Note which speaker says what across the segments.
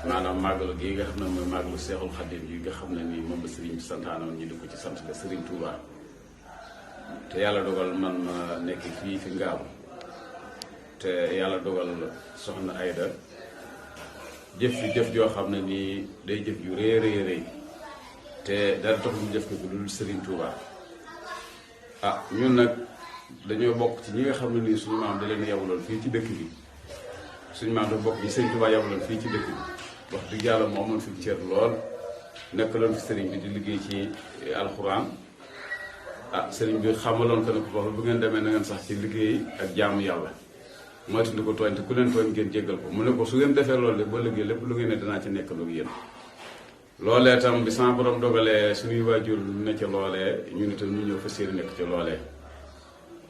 Speaker 1: maanaam màggalu gi nga xam ne mooy màggalu Seexul Xadim yi nga xam ne nii moom la sëriñ bi santaanoon ñu di ko ci sant la sëriñ Touba te yàlla dogal man ma nekk fii fi Ngaabu te yàlla dogal soxna Ayda jëf fi jëf joo xam ne nii day jëf yu rëy rëy rëy te dara tax ñu def ko bu dul sëriñ Touba ñun nag dañoo bokk ci ñi nga xam ne nii suñu maam da leen yabaloon fii ci dëkk bi suñu maam da bokk ci sëriñ Touba yabaloon fii ci dëkk bi wax dëgg yàlla moo amoon fi cër lool nekk loon fi sëriñ bi di liggéey ci alxuraan sëriñ bi xamaloon ko ne ko foofu bu ngeen demee na ngeen sax ci liggéey ak jaamu yàlla moytu ko tooñ te ku leen tooñ ngeen jéggal ko mu ne ko su ngeen defee loolu de ba liggéey lépp lu ngeen ne danaa ci nekk loolu yéen loolee tam bi sama borom dogalee suñuy waajur ne ca loolee ñu itam ñu ñëw fa séeri nekk ca loolee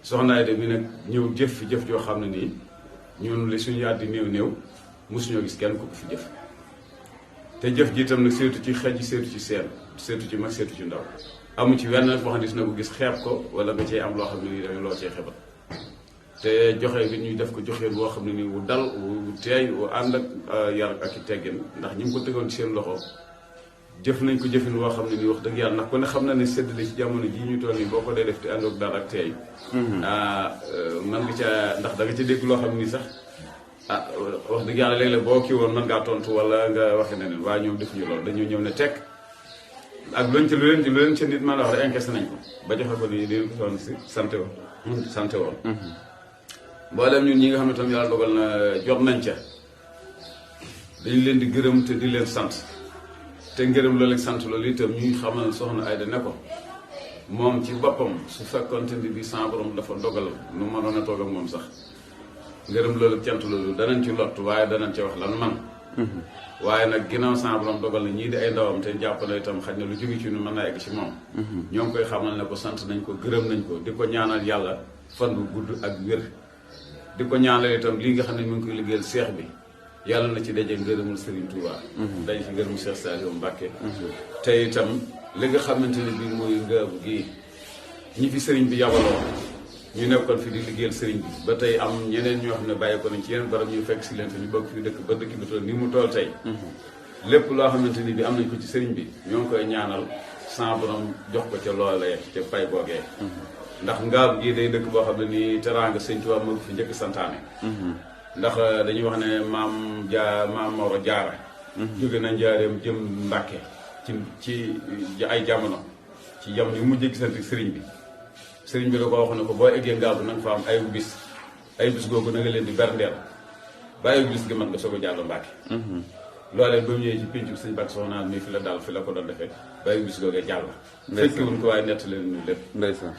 Speaker 1: soxna Ayda mi nag ñëw jëf fi jëf joo xam ne nii ñun li suñu yaat di néew néew mosuñoo gis kenn ku ko fi jëf te jëf ji itam nag seetu ci xej seetu ci seen seetu ci mag seetu ci ndaw amu ci wenn boo xam ne dina ko gis xeeb ko wala nga cee am loo xam ne nii danga loo cee xebal te joxe bi ñuy def ko joxeen boo xam ne nii wu dal wu teey wu ànd ak yar ak i teggin ndax ñi ngi ko tegoon ci seen loxo jëf nañ ko jëfin woo xam ne nii wax dëgg yàlla ndax ku ne xam na ne séddale ci jamono jii ñu toll nii boo ko dee def te àndoog dal ak teey man nga ca ndax da nga ca dégg loo xam ne nii sax wax dëgg yàlla léeg-léeg boo kii woon mën ngaa tontu wala nga waxe neneen waaye ñoom defuñu loolu dañoo ñëw ne tekk ak luñ ci lu leen ci nit man a wax rek encaissé nañ ko ba joxe ko nii di ko soon si santé woon mboolem ñun ñi nga xam ne tam yàlla dogal na jot nañ ca dañu leen di gërëm te di leen sant te ngërëm loolu ak sant loolu itam ñuy xamal soxna Ayda ne ko moom ci boppam su fekkoonte ni bi sa borom dafa dogal nu mënoon a toog ak moom sax ngërëm loolu ak cant loolu danañ ci lott waaye danañ ci wax lan man waaye nag ginnaaw sa borom dogal na ñii di ay ndawam te jàppale itam xaj na lu jóge ci nu mën naa egg ci moom ñoo ngi koy xamal ne ko sant nañ ko gërëm nañ ko di ko ñaanal yàlla fan bu gudd ak wér di ko ñaanal itam lii nga xam ne mu ngi koy liggéeyal seex bi yàlla na ci daje ngërëmul Serigne Touba dañ ci ngërëmul Cheikh Saliou Mbacké te itam li nga xamante ne bii mooy Ngaabu gii ñi fi Serigne bi yabaloo ñu nekkoon fi di liggéeyal Serigne bi ba tey am ñeneen ñoo xam ne bàyyi ko nañ ci yeneen barab ñu fekk si leen fi ñu bokk fi dëkk ba dëkk bi toll ni mu toll tey lépp loo xamante ni bi am nañ ko ci Serigne bi ñoo ngi koy ñaanal sa borom jox ko ca loolee ca pay googee ndax Ngaabu gii day dëkk boo xam ne nii teraanga Sëñ Tuubaa moo fi njëkk santaane ndax dañuy wax ne maam Mawro Jaara jóge na njaareem jëm Mbàkke ci ay jamono ci jamono yu mujjee gisante sëriñ bi da ko wax ne ko boo eggee Ngaabu na nga fa am ay bis googu na nga leen di berndeel ba ay bis gi man nga soog a jàll Mbàkke loolee ba mu ñëwee ci pénc bi sëñ Mbàkke soxna mi fi la daal fi la ko doon defee ba ay bis googee jàll fekki wuñ ko waaye nett leen ñu lépp ndeysaan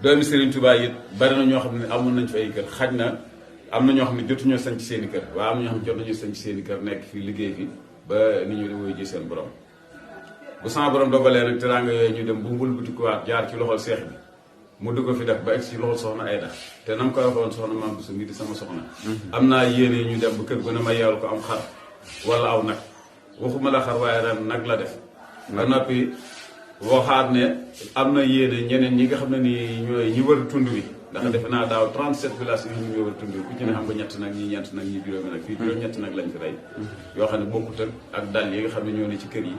Speaker 1: doomi Sëriñ Tuubaa it bari na ñoo xam ne amoon nañ fa ay kër xaj na am na ñoo xam ne jotuñoo sañ ci seen i kër waaye am na ñoo xam ne jot nañu sañ ci seen i kër nekk fii liggéey fi ba ni ñu di woy ji seen borom bu sama borom dogalee nag teraanga yooyu ñu dem bu mbëlbatikuwaat jaar ci loxol seex bi mu dugg ko fi def ba egg ci loxol soxna Ayda te nam koy waxoon soxna Maam Bousso mi di sama soxna am naa yéene ñu dem ba kër gu ne ma yeewal ko am xar wala aw nag waxuma la xar waaye ren nag la def ba noppi waxaat ne am na yéene ñeneen ñi nga xam ne ni ñooy ñi wër tund wi ndax defe naa daaw 37 villages yi ñu wër tund wi ku ci ne xam nga ñett nag ñi ñeent nag ñi juróomi nag fii juróom-ñett nag lañ fi rey yoo xam ne bokkut ak dal yi nga xam ne ñoo ne ci kër yi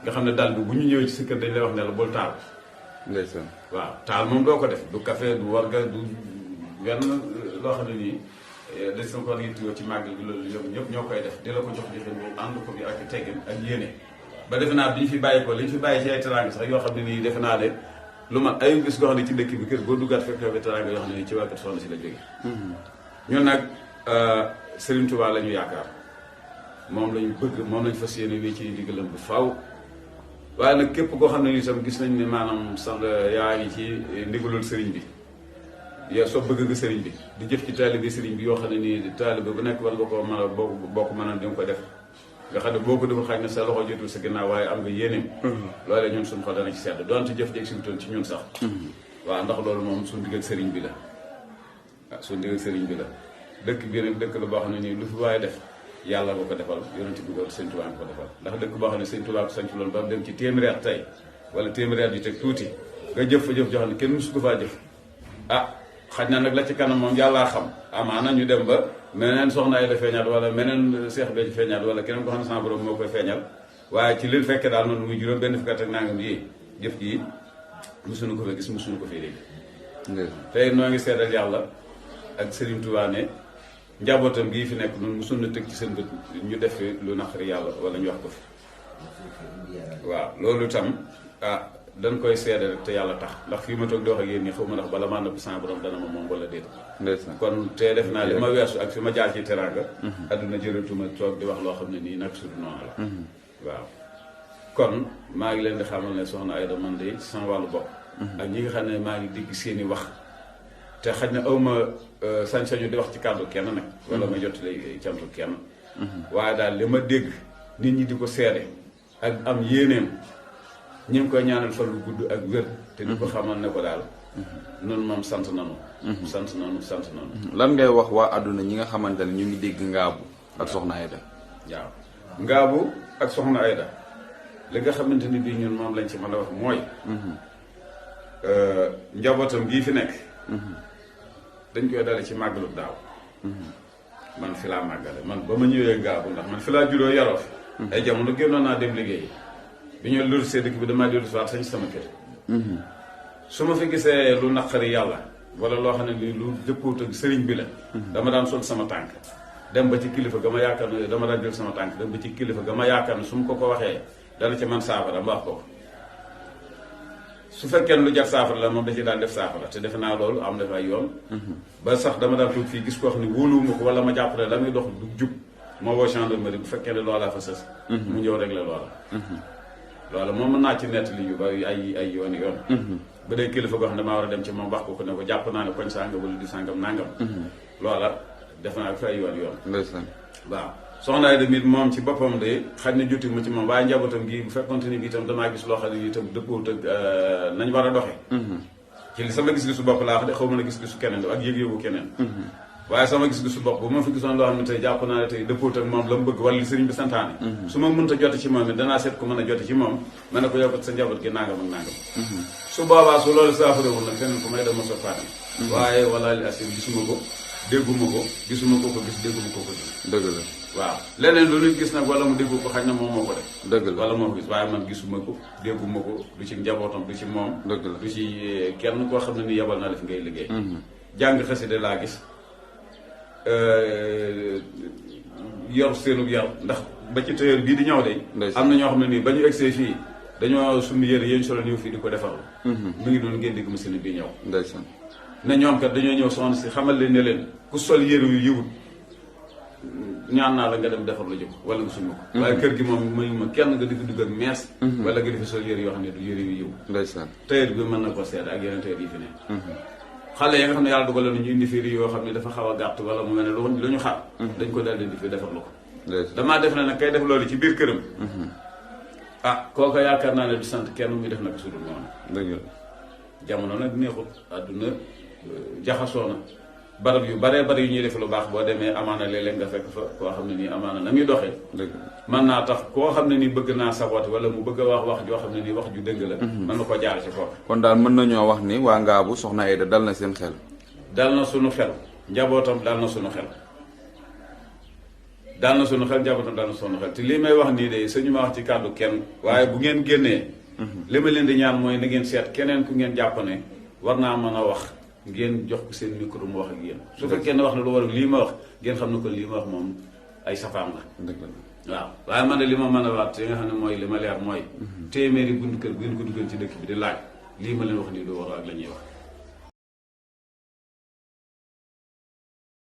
Speaker 1: nga xam ne dal bi bu ñu ñëwee ci sa kër dañ lay wax ne la bul taal ndeysaan waaw taal moom doo ko def du café du warga du wenn loo xam ne nii dañ sama ko yittewoo ci màggal bi loolu ñëpp ñoo koy def di la ko jox joxin boobu ànd ko bi ak teggin ak yéene ba defe naa bi ñu fi bàyyi ko li ñu fi bàyyi ci ay teraanga sax yoo xam ne nii defe naa de lu ma ay bis goo xam ne ci dëkk bi kër boo duggaat fekk yow teraanga yoo xam ne nii ci waa kër soxna si la jóge ñun nag Serigne Touba la ñu yaakaar moom lañu bëgg moom lañu fas yéene wéy ci ndigalam bu faaw waaye nag képp koo xam ne nii tam gis nañ ne maanaam sax yaa ngi ci ndigalul Serigne bi yow soo bëgg nga Serigne bi di jëf ci taalibe Serigne bi yoo xam ne nii taalibe bu nekk war nga koo mën a boo ko mënoon di nga ko def nga xam ne boo ko deful xaj na sa loxo jotul sa ginnaaw waaye am nga yéeneem loolee ñun suñu xol dana ci sedd doonte jëf jeeg simutoon ci ñun sax waaw ndax loolu moom suñu digg ak sëriñ bi la waaw suñu digg ak sëriñ bi la dëkk bi nag dëkk la boo xam ne nii lu fi waaye def yàlla boo ko defal yonent bi ko sëñ Tuubaa ko defal ndax dëkk boo xam ne sëñ Tuubaa ko sanc loolu ba dem ci téeméeri at tey wala téeméeri at yu teg tuuti nga jëf fa jëf joo xam ne kenn musu ko faa jëf xaj na nag la ci kanam moom yàllaa xam amaana ñu dem ba meneen soxna ay la feeñaat wala meneen seex bee ci feeñaat wala keneen ko xam ne sama borom moo koy feeñal waaye ci li fekkee daal noonu muy juróom benn fukki at ak nangam yi jëf ji musuñu ko fa gis musuñu ko fii dégg tey noo ngi seedal yàlla ak Serigne Touba ne njabootam gii fi nekk noonu musuñu tëg ci seen bët ñu def fi lu naqari yàlla wala ñu wax ko fi waaw loolu itam dañ koy seede rek te yàlla tax ndax fii ma toog di wax ak yéen ñi xaw ma ndax bala maa nëbb sama borom dana ma moom wala déet kon te def naa li ma weesu ak fi ma jaar ci teraanga adduna jëratuma toog di wax loo xam ne nii nag sudu noonu la waaw kon maa ngi leen di xamal ne soxna Aida man de sama wàllu bopp ak ñi nga xam ne maa ngi dégg seeni wax te xaj na awma sañ-sañu di wax ci kàddu kenn nag wala ma jottali cantu kenn waaye daal li ma dégg nit ñi di ko seede ak am yéeneem ñu ngi koy ñaanal fan lu gudd ak wér te di ko xamal ne ko daal noonu moom sant nanu
Speaker 2: lan ngay wax waa àdduna ñi nga xamante ne ñu ngi dégg Ngabou ak soxna Aida
Speaker 1: waaw Ngabou ak soxna Aida li nga xamante ni bii ñun moom lañ ci mën a wax mooy njabootam gii fi nekk dañ koy dale ci màggalu daaw man fi laa màggale man ba ma ñëwee Ngabou ndax man fi laa juddoo yaroo fi ay jamono génnoon naa dem liggéey bi ñu loolu see dëkk bi damaa dellu si waat sañ sama kër su ma fi gisee lu naqari yàlla wala loo xam ne ni lu dëppoot ak sëriñ bi la dama daan sol sama tànk dem ba ci kilifa ga ma yaakaar ne dama daan jël sama tànk dem ba ci kilifa ga ma yaakaar ne su ma ko waxee dana ci man saafara mbaax ko su fekkee lu jar saafara la moom da ci daan def saafara te defe naa loolu am def ay yoon ba sax dama daan toog fii gis koo xam ne wóoluwuma ko wala ma jàpp ne la muy dox du jub ma woo gendarmerie bu fekkee ne loolaa fa sës mu ñëw régler loola moom mën naa ci nettali yu bari ay yoon ba dee kilifa goo xam ne damaa war a dem ci moom wax ko ne ko jàpp naa ne koñ sàngam wala di sàngam nangam loola def naa fi ay yoon waaw soxna Aida mit moom ci boppam de xaj na jotu ma ci moom waaye njabootam gi bu fekkonte ni bi itam damaa gis loo xam ne itam dëppoot ak nañ war a doxe ci li sama gis-gisu bopp laa wax de xaw ma na gis-gisu keneen ak yëg-yëgu keneen waaye sama gis-gisu bopp bu ma fi gisoon loo xam ne tey jàpp naa ne tey dëppoot ak moom la mu bëgg wala li sëriñ bi santaane su ma mënta jote ci moom it danaa seet ko mën a jote ci moom ma ne ko yow sa njaboot gi nangam ak nangam su boobaa su loolu saafarawul nag feneen ko may dama soppaane waaye wala li asir gisuma ko dégguma ko gisuma ko gis dégguma ko gis
Speaker 2: dëgg la
Speaker 1: waaw leneen lu nit gis nag wala mu déggu ko xañ na moom moo ko def
Speaker 2: dëgg la
Speaker 1: wala moo ko gis waaye man gisuma ko dégguma ko du ci njabootam du ci moom
Speaker 2: dëgg la
Speaker 1: du ci kenn koo xam ne ni yebal na la fi ngay liggéey jàng xasida laa gis yor seenub yar ndax ba ci tailleur bii di ñëw de am na ñoo xam ne nii ba ñu egsee fii dañoo suñu yére yéen solo ñëw fii di ko defar mu ngi noonu ngeen dégg machine bi ñëw
Speaker 2: ndeysaan
Speaker 1: ne ñoom kat dañoo ñëw soxna si xamal leen ne leen ku sol yére yu yiwut ñaan naa la nga dem defar la jóg wala nga summa ko waaye kër gi moom mayuma kenn nga di fi dugg ak mees wala nga di fi sol yére yoo xam ne du yére yu yiw
Speaker 2: ndeysaan
Speaker 1: tailleur bi mën na ko seet ak yeneen tailleur yi fi ne xale yi nga xam ne yàlla dogal na ñu indi fii yoo xam ne dafa xaw a gàtt wala mu mel ne lu ñu xar dañ ko daal di fi defar lu ko damaa def ne nag kay def loolu ci biir këram kooku yaakaar naa ne du sant kenn muy def nag su dul noonu
Speaker 2: dëgg la
Speaker 1: jamono nag neexut àdduna jaxasoo na barab yu baree bari yu ñuy def lu baax boo demee amaana léeg-léeg nga fekk fa koo xam ne nii amaana na muy doxee mën naa tax koo xam ne nii bëgg naa sabooti wala mu bëgg a wax joo xam ne nii wax ju dëgg la mën na ko jaar ci foofu
Speaker 2: kon daal mën nañoo wax ni waa Ngabou soxna Aida dal na seen xel
Speaker 1: dal na sunu xel njabootam dal na sunu xel dal na sunu xel njabootam dal na sunu xel te lii may wax nii de sañu ma wax ci kàddu kenn waaye bu ngeen génnee li ma leen di ñaan mooy na ngeen seet keneen ku ngeen jàpp ne war naa mën a wax ngeen jox ko seen micro mu wax ak yéen su fekkee ne wax na lu war lii ma wax ngeen xam ne ko lii ma wax moom ay safaan la waaw waaye man de li ma mën a waat yi nga xam ne mooy li ma leer mooy téeméeri bunt kër bu ngeen ko duggoon ci dëkk bi di laaj lii ma leen wax nii du war ak la ñuy wax